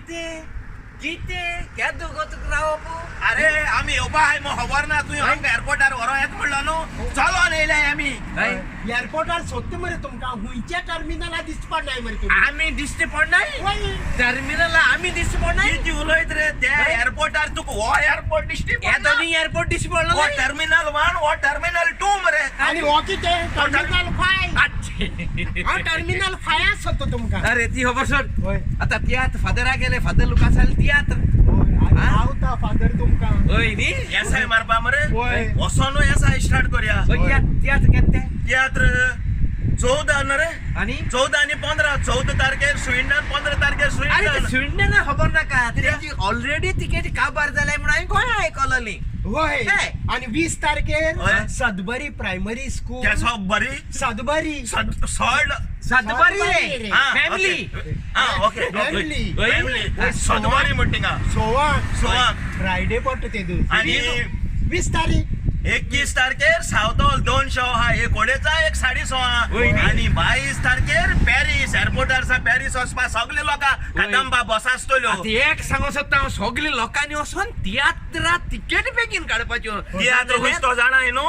कितें कितें केदो गो तुका रावप? अरे आमी येवपा हाय मग खबर ना तुवें आमकां एअरपोर्टार व्हरो येता म्हणलो न्हू, चलोन येयले आमी. एअरपोर्टार सोदता मरे तुमकां, हुंयच्या टर्मिनला दिसता पडनाय मरे तुमी. आमी दिश्टी पडनाय टर्मिनला, आमी दिश्टी पडनाय. कितें उलयत रे ते एअरपोर्टार तुका हो एअरपोर्ट दिश्टी हे पडना. दोनी एअरपोर्ट दिश्टी पडलो. हो टर्मिनल 1 हो टर्मिनल 2 मरे. आनी हो कितें टर्मिनल 5? हांव टर्मिनल 5 सोदता तुमकां. अरे ती खबर सोड, हय. आता तियात्र फादरा गेले, फादर लुकास आले तियात्र. रावता फादर तुमकां. हय न्ही? एसआय मारपा मरे, हय. वचोन एसआय स्टार्ट करया. हय, तियात्र केन्ना ते? तियात्र 14 न्हू रे? आनी 14 आनी 15. 14 तारखेर स्विंडन, 15 तारखेर अरे स्विंडन. स्विंडना खबर नाका, तेजी ऑलरेडी तिकेट काबार जाल्या म्हणून हांवें गोंया आयकलोली. हय. आनी 20 तारखेर हय. Sudbury primary school. Sudbury Sudbury सड सदबरी रे, फॅमिली. हा ओके, फॅमिली. फॅमिली सदबरी म्हणटा थिंगा. सोवा सोवा फ्रायडे पडटा ते दीस. आनी 20 तारीख 21 तारखेर सावथॉल 2 शो आहा, एक ओडेचा एक 6:30. आनी 22 तारखेर पॅरीस एअरपोर्टार सा पॅरीस वचपा सगळे लोकां कदंबा बस आसतल्यो. आतां एक सांगो सोदता हांव, सगळे लोकांनी वचोन तियात्रा तिकेट बेगीन काडपाच्यो. तियात्र खंयचो तो जाणा न्हू?